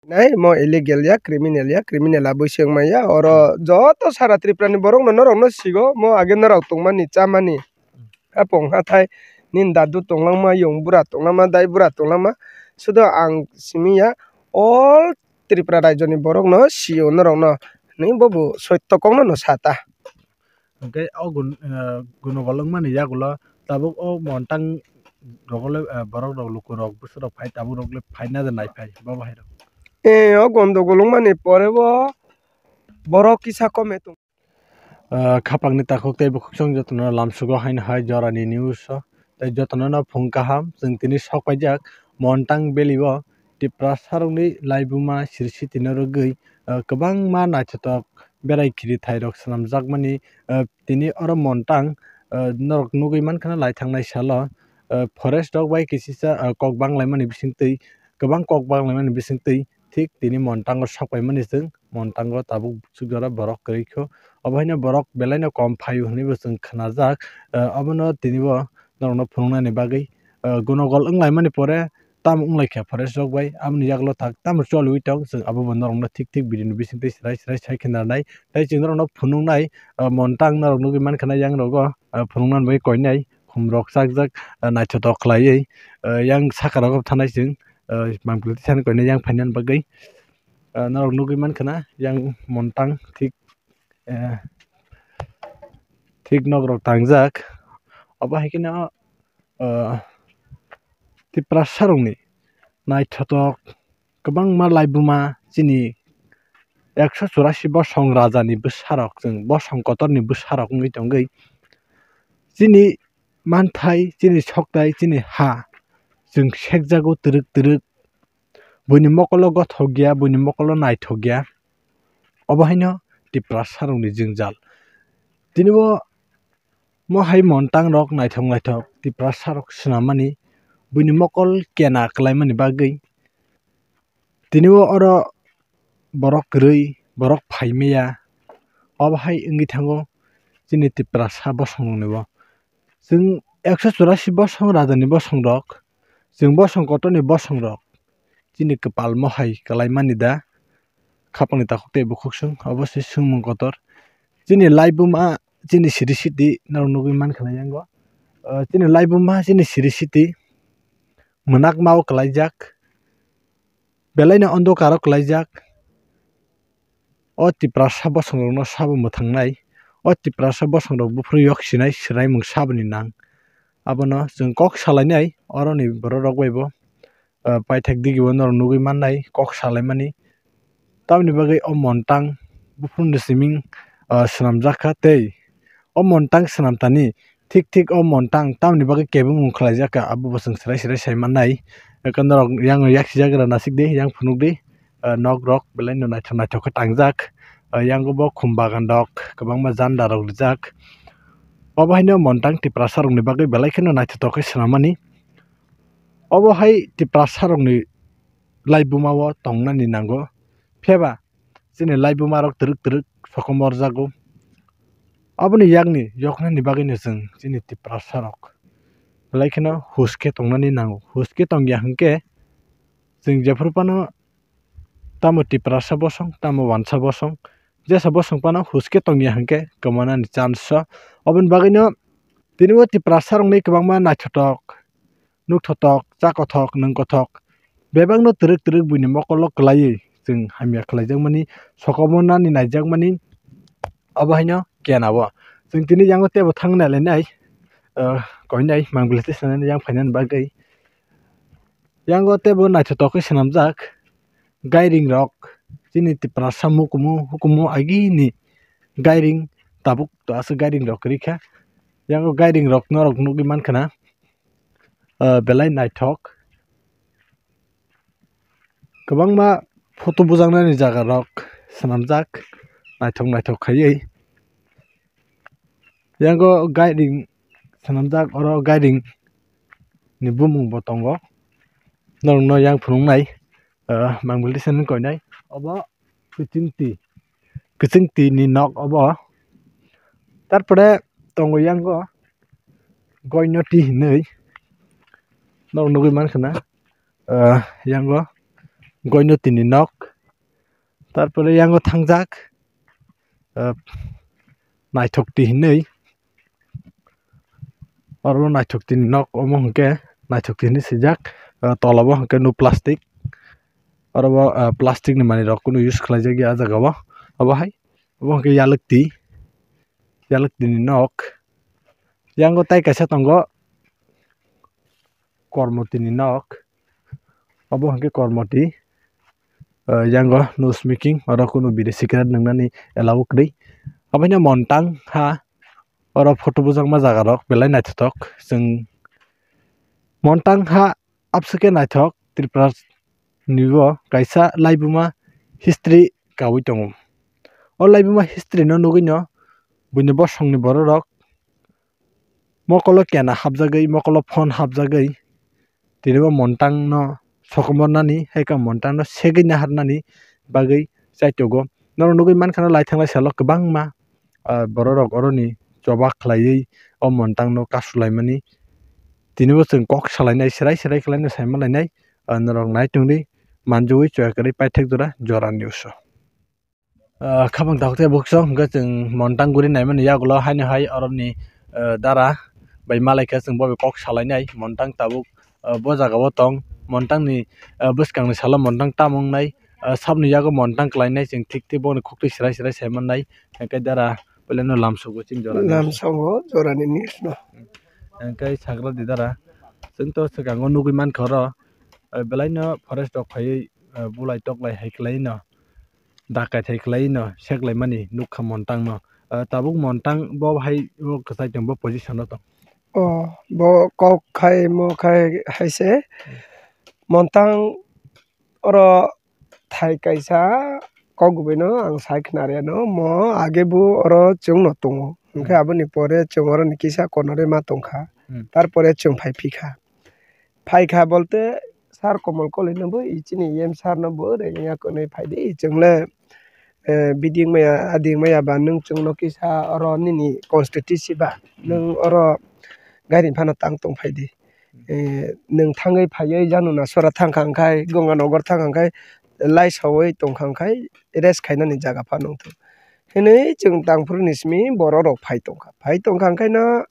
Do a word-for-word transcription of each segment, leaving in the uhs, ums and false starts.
Nai mo illegal ya, criminal ya, criminal aboi se wngmaya. Oro joto sara Tripura ni borok no norok no sigo, mo age norok tongmani chamani. Hapung hathai nini dadu tonglangma, yung bura tonglangma, dai bura tonglangma. Sudo ang simi ya, all Tripura raijo ni borok no sio norok no. Ni bobo soito kok no no sata. Hwnkhe o gun-, eh, gunogol wngmani yagulo tabuk o montang rogole, eh, borok rok luku rok bwswk rok phai tabuk rok le phaina de nai phai bo bahai rok. Eh, o gondogol wngmani pore bo borok kisa kome tong. Ah, khapangni takhuk tei bukhuk chwng jotono lamsugo haino hai jorani news o tei jotono no phung kaham chwng tini sok paijak Montang Valley o Tiprasa rokni laibuma siri siti no rwgwi, ah, kwbangma naithotok berai khiri thairok swnamjakmani, ah, tini oro Montang, ah, norok nugwi mankha na laithang nai salo, ah, forest rok bai kisisa, ah, kok banglaimani bisingtwi kwbang kok banglaimani bisingtwi thik tini Montango sok paimani chwng. Montango tabuk buchuk jora borok kwrwi kho. Obo haino borok belai no kom phaio hinwi bo chwng khnajak. Eh, obono tini bo norok no phunuknani bagwi, eh, gunogol wnglaimani pore tamo wnglaikha forest rok bai. Aboni yagulo tak tamo choliwi tong, chwng abo bo norok no thik thik video ni bisingtwi swrai swrai sai khe narnai. Tei chwng norok no phunuknai, eh, Montang norok nugwi mankha na yang rogo, eh, phunuknani bagwi koinai khum rok chak jak, eh, naithotok khlaiwi, eh, yang saka rogo thanai chwng, eh, mangpili tisani koinai yang phainani bagwi. Ah, norok nugwi mankha na yang Montang thik, eh, thik nok rok tangjak. Obo hai kheno, ah, Tiprasa rokni naithotok kwbangma laibuma chini ekso churasi bosong rajani bwsarok, chwng bosong kotorni bwsarok wngwi tongwi chini manthai, chini soktai, chini ha chwng sekjago twrwk twrwk. Buini mokolo gothok ya, buini mokolo naithok ya. Obo haino Tiprasa rokni jwngjal. Tini bo mo hai Montang rok naithok naithok Tiprasa rok swnam mani, buini mokol kena kwlai mani bagwi. Tini bo oro borok kwrwi, borok phai maya. Obo hai wngwi thango chini Tiprasa bosong rokni bo. Chwng ekso churasi bosong rajani bosong rok, chwng bosong kotorni bosong rok, chini kwpal mohai kwlai mani da, khapangni takhuk tei bukhuk chwng, obo se swngmung kotor. Chini laibuma, chini siri siti norok nugwi mankha na yango. Ah, chini laibuma, chini siri siti mwnakma o kwlaijak, belai no ondokar o kwlaijak. O Tiprasa bosong rok no sabo mwthang nai, o Tiprasa bosong rok buphuru yok sinai swraimung saboni nang. Abono chwng kok salainai, oroni borok rok bai bo, ah, paithak digi bo norok nugwi mannai kok salaimani. Tamoni bagwi o Montang buphuruni siming, ah, swnamjak kha tei o Montang swnamtani thik thik o Montang tamoni bagwi kebengmung khlaijak kha, abo bo chwng swrai swrai sai mannai. Eko norok yang yaksi jagra nasik di, yang phunuk di, ah, nok rok belai no naithok naithok khe tangjak. Ah, yango bo khum bagan rok kwbangma janda rok rijak. Obo haino Montang Tiprasa rokni bagwi belai kheno naithotok khe swnam mani. Obo hai Tiprasa rokni laibuma o tongnani nango. Phiyaba chini laibuma rok twrwk twrwk sokomorjago. Aboni yakni yoknani bagwino chwng chini Tiprasa rok belai kheno hus khe tongnani nango. Hus khe tongya hwnkhe chwng jephuru phano tamo Tiprasa bosong, tamo wansa bosong, jesa bosong phano hus khe tongya hwnkhe kwmanani chance o. Oboni bagwino tini o Tiprasa rokni kwbangma naithotok, nukthotok, chakothok, nwngkothok bebakno twrwk twrwk buini mokolo kwlaiwi chwng hamya khlaijakmani, sokomornani naijakmani, obo haino kena o. Chwng tini yango teibo thang nailainai, ah, koinai mangpili tei swnani yang phainani bagwi. Yango teibo naithotok khe swnamjak gairing rok, chini Tiprasa mukumu hukumu agini gairing tabuk to aswk gairing rok kwrwi kha. Yango gairing rok norok nugwi mankha na, ah, belai naithok. Kwbangma photo bujaknani jaga rok swnamjak naithok naithok khaiwi. Yango gairing swnamjak, oro gairing ni bumung bo tongo. Norokno yang phunuknai, ah, mangpili tisani koinai. Obo kwchwng twi, kwchwng twi ni nok obo. Tarpore tongo yango goino twi hinwi. Norok nugwi mankha na, ah, yango goino twi ni nok. Tarpore yango thangjak, ah, naithok twi hinwi. Oro naithok twi ni nok omo hwnkhe naithok twi hinwi swijak, ah, tola bo hwnkhe no plastic. Oro bo, ah, plastic ni manwi rok kunu use khlai jakya ah jaga o. Obo hai, obo hwnkhe yalwk twi, yalwk twi ni nok. Yango tai kaisa tongo. Kormoti ni nok. Obo hwnkhe Kormoti, ah, yango no smoking, oro kunu biri cigarette nwngnani allow kwrwi. Oboino Montang ha, oro photo bujakma jaga rok belai naithothok. Chwng Montang ha abswk khe naithok, Tripura ni bo kaisa laibuma history kaui tongo. O laibuma history no nugui no buini bosong ni borok rok mokolo kena hapjagwi, mokolo phone hapjagwi, tini bo Montang no sokomornani, hai khe Montang no segwi naharnani bagwi chaitogo. Norok nugui mankha no laithang lai salo kwbangma, ah, borok rok oroni choba khlaiwi o Montang no kasulaimani. Tini bo chwng kok salainai, serai serai khlaino saima lainai, ah, norok nai tongdi, manjui chuya kwrwi paithak jora, jora ni uso. Ah, khabang tabuk tei bukchok hwnkhe chwng Montang guri naimani yagulo haino hai oroni, ah, dara bai malaikha chwng bo bai kok salainai Montang tabuk, ah, bo jaga o tong Montang ni, ah, bwskang ni salo Montang tamo wngnai, ah, sabni yago Montang kwlainai chwng thik thik boni kok twi serai serai sai mannai hwnkhe dara belai no lamsogo chini jora ni. Lamsogo jorani nini no. Hwnkhe sagra di dara chwng to swkango nugui mankha oro, ah, belai no forest rok phaiwi, ah, bulai toklai hai kwlai no. Dakai thai khlai no seklaimani nukha Montang no. Ah, tabuk Montang bo hai o kwchai tong bo position o tong. O bo kok khai mo khai hai se Montang oro thai kaisa kok gubui no ang sai khna rw no mo age bo oro chwng no tongo hwnkhe Hmm. Aboni pore chwng oro ni kisa kono rw ma tongkha Hmm. Tarpore chwng phai phikha. Phaikha bolte sir Komol Koloi no bo chini E M sir no bo rengya kwnwi phaidi chwng le, eh, biding maya ading maya ba nwng chwng no kisa oro nini constituency ba nwng oro gari phano tang tong phaidi. Eh, nwng thangwi phaiwi Januna sora thangkha hwnkhe Ganga Nagar thangkha hwnkhe lai sawi tongkha hwnkhe rest khainani jaga phano wngthok hinwi chwng tangphuru ni simi borok rok phai tongkha phai tongkha hwnkhe no.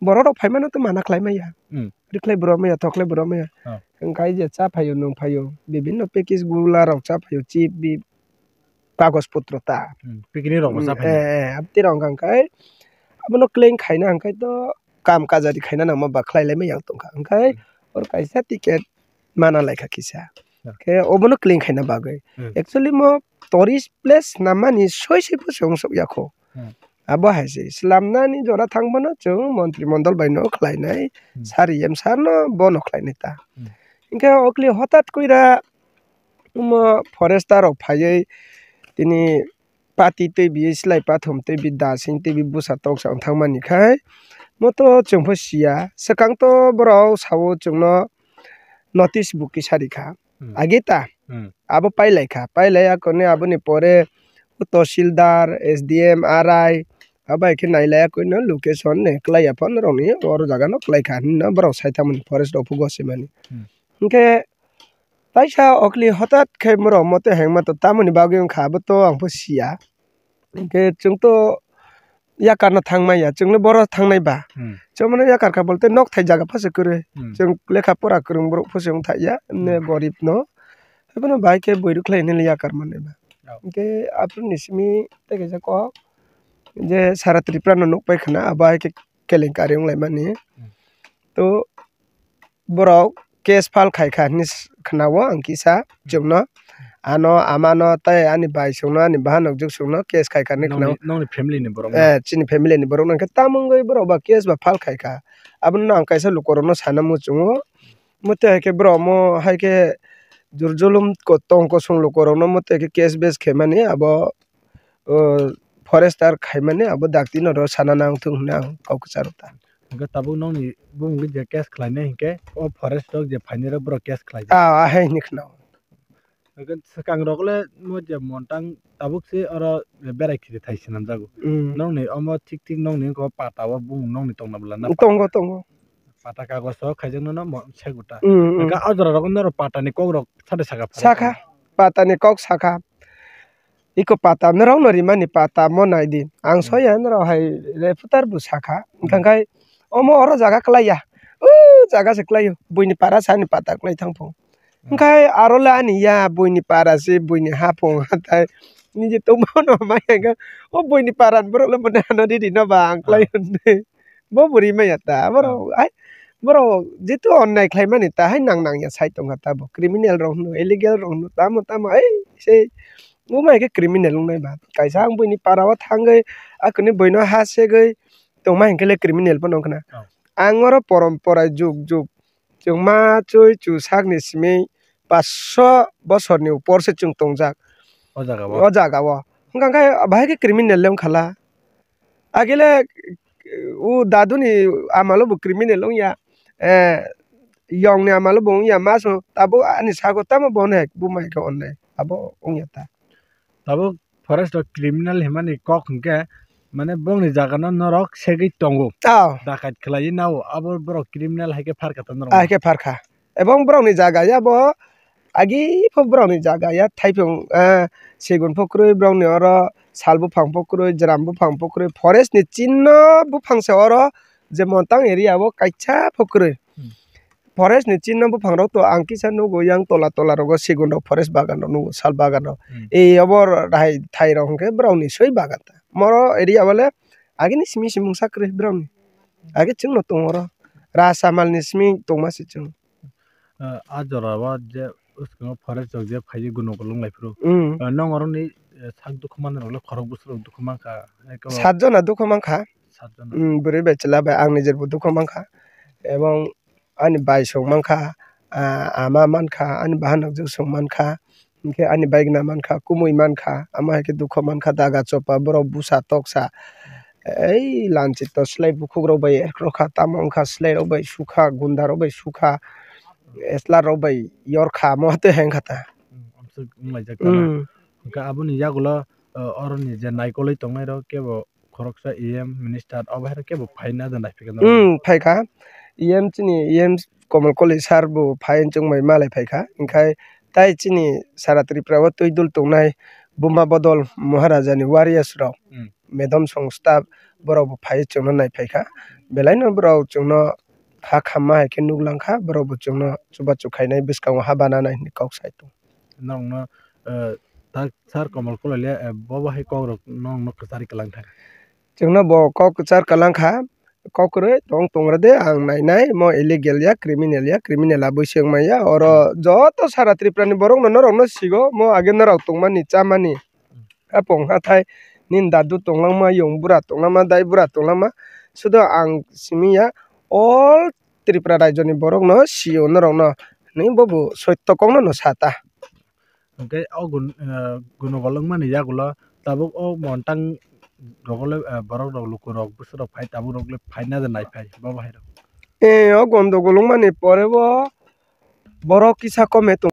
Borok rok phaimano to mana khlai maya. Hmm. Rikhlai bwrwi maya, thoklai bwrwi maya. Oh. Hwnkhe je cha phaio, nwng phaio, bibinno package gula rok cha phaio, chip bi kagoj potro ta. Hmm. Picnic rok bo cha Hmm, phaio. Eh, eh, aboni rok hwnkhe abono claim khaina hwnkhe to kam kajari khaina nangma ba khlai lai maya tongkha. Hwnkhe Hmm. oro kaisa ticket mana laikha kisa. Yeah. Khe obono claim khaina bagwi. Hmm. Actually mo tourist place namani soi soi pho se wngsuk ya kho. Hmm. Abo hai se slamnani jora thang phano chwng montri mondol bai no khlainai, Hmm. sir E M sir no bono khlainai ta. Hmm. Hinkhe okli hotat koira omo forester rok phaiwi tini pati twibi slai pathum twibi dasing twibi bwsa toksa wng thangmani khai moto chwng pho siya. Swkang to borok sao chwngno notice bo kisa rikha. Hmm. Age ta Hmm. abo pailai kha, pailai ya kone aboni pore o Tahsildar, S D M, R I abo hai khe nailai ya kone location ne kwlai ya phano rok ni oro jaga no kwlai kha hinwi no borok sai tangmani forest rok pho gosimani. Hmm. Hinkhe taisa okli hotat khe borok moto hengma to tamoni bagwi wngkha abo to ang pho siya. Hinkhe chwng to yakar no thang maya, chwngno boro thangnai ba. Hmm. Chwngno yakar kha bolte nok thai jaga pha se kwrwi. Hmm. Chwng lekha pora kwrwng borok pha se wng thai ya, emne Hmm. gorib no. Haiphano bai khe bwrwi khlai hinwi yakar mannai ba. Oh. Hinkhe aphuru ni simi tei kaisa kok je sara Tripura no nuk pai khna abo hai khe kelenkari wng lai mani. Hmm. To borok case file khai kha hinwi s-, khna-o ang kisa chwngno. Ano, amano, tei ani bai songno, ani bahan nokjwk songno case khai kha hinwi khna-o. Nokni, nokni family ni borok no? Eh, chini family ni borok no hwnkhe tamo wngwi borok ba case ba file khai kha. Abono ang kaisa lukurokno sana muchungo. Omo twi hai khe borok omo hai khe jur julum ko-, tong kosong lukurokno omo twi hai khe case base khaimani abo, o, forester khaimani abo dakti no ro sana nang thung hinwi ang kok kwcharo ta. Hwnkhe tabuk nokni bumungni je case khlainai hinkhe o forest rok je phainai rok borok case khlaijak. Ah, ahai hinwi khna-o. Hwnkhe swkang rok le mo je Montang tabuk se oro berai khiri thai swnamjago. Mm. Nokni omo thik thik nokni wngkha o pata o bumung nokni tongna bwla na. Tongo, pata. Tongo. Pata kagoj o khaijak nono mo-, seguta. Mm, mm. Hwnkhe o jora rogo norok pata ni kok rok sade saka phai Saka. Pata ni kok saka. iko pata norok no rimani pata mo nai di. Ang Hmm. soya norok hai reporter bo sakha. Hmm. Hwnkha khe omo oro jaga kwlai ya. O jaga se kwlai o. Buini para sani pata kwlai thang phung. Hmm. Hwnkha aro le ani ya buini para se buini ha phung hatai. Niji tongma no mai hwnkha o buini para ni borok le mane ano riri no ba ang kwlai Ah. hwnwi. Bo bo rimaya ta, borok, Ah. ai, borok jetu onnai khlaimani ta, hai nang nang ya sai tongkha ta bo, criminal rok hwno, illegal rok hwno, tamo tamo, ai, sei, bo mai khe criminal wngnai ba, kaisa ang buini para o thangwi, akuni buino ha segwi tongma hinkhe le criminal phano wngkhna. Ah. Ang oro porom porai juk juk, chwng ma chwi chu sakni simi paanch sho bosorni upor se chwng tongjak. O jaga o? O jaga o. Hwnkha khe bahai khe criminal le wngkha la. Agile, o daduni amalo bo criminal wngya, eh, yongni amalo bo wngya, maso tabuk ani sago tamo bono hai buma hai khe onnai, abo wngya ta. Tabuk forest o criminal himani kok hinkhe, mane bongni jagano norok segwi tongo. Ah. Dakait khlaiwi nao, abo borok criminal hai khe pharkha ta norok. Hai khe pharkha. Ebong borokni jaga ya bo agi pho borokni jaga ya, thaipung, ah, sigun pho kwrwi borokni oro sal buphang pho kwrwi, jwram buphang pho kwrwi, forest ni chinno buphang se oro je Montang area o kaisa pho kwrwi. Hmm. Forest ni chinno buphang rok to ang kisa nugo, yang tola tola rogo sigun rok forest bagan rok nugo, sal bagan rok. Hmm. E obo hai thai rok hwnkhe borokni soi bagan ta. Moro area o le agini simi simi mungsa kwrwi borokni. Agi chwngno tongo oro. Rasamalni simi tongma se chwng. Ah, ah, jora o je bwskango forest rok je phaiwi guno golong lai phuru. Mm. Ah, nong oroni, eh, sak dukhu manwi rok le khorok bwswk rok dukhu mankha. Eko Sat jona dukhu mankha. Sat jona. Mm, bwrwi bai chwla bai ang nijer bo dukhu mankha. Ebong ani bai song mankha, ah, ama mankha, ani bahan rok je song mankha. Hinkhe ani baigna mankha, kumui mankha, amo hai khe dukho mankha, daga chopa, borok busa toksa, ei lanchito slai bukhukrok bai erkhrokha, tamo wngkha slai rok bai sukha, gunda rok bai sukha, eslar rok bai yorkha, amo twi hai wngkha ta. Hmm, amswk wnglaijak ta na. Hmm. Hwnkhe aboni yagulo, uh, oroni je naikolwi tongnai rok kebo khoroksa E M minister obo hai rok kebo phaina da naiphikha norok. Hmm, phaikha. E M chini E M Komol Koli sir bo phai chwng bai malai phaikha. Hinkhe tai chini sara Tripura o twi dul tongnai Buma Bodol Maharaja ni warriors rok, Hmm. Medom songstha borok bo phai chwngno nai phaikha. Belai no borok chwngno ha khamma hai khe nuk langkha, borok bo chwngno chubachu khainai bwskango ha bana nai hinwi kok sai tongo. Norokno, eh, tak sir Komol Koli le, eh, bo bo hai kok rok norokno kwchari kwlang thang. Chwngno bo kok kwchar kwlang kha, kok kwrwi tong tong rw de, ang nai nai, mo illegal ya, criminal ya, criminal abui se wng manya, oro joto sara Tripura ni borok no norok no sigo, mo age norok tongmani chamani, apong hathai nini dadu tong langma, yung bura tong langma, dai bura tong langma, sudo ang simi ya, all Tripura rajyo ni borok no sio norok no, hinwi bo bo soito kok no no sa ta. Hwnkhe o gun-, eh, guno golwng mani yagulo tabuk o Montang rogo le, eh, borok rok luku rok bwswk rok phai tabuk rok le phaina da nai phai bo bahai rok. Eh, o gondo golwng mani pore bo borok kisa kome tong.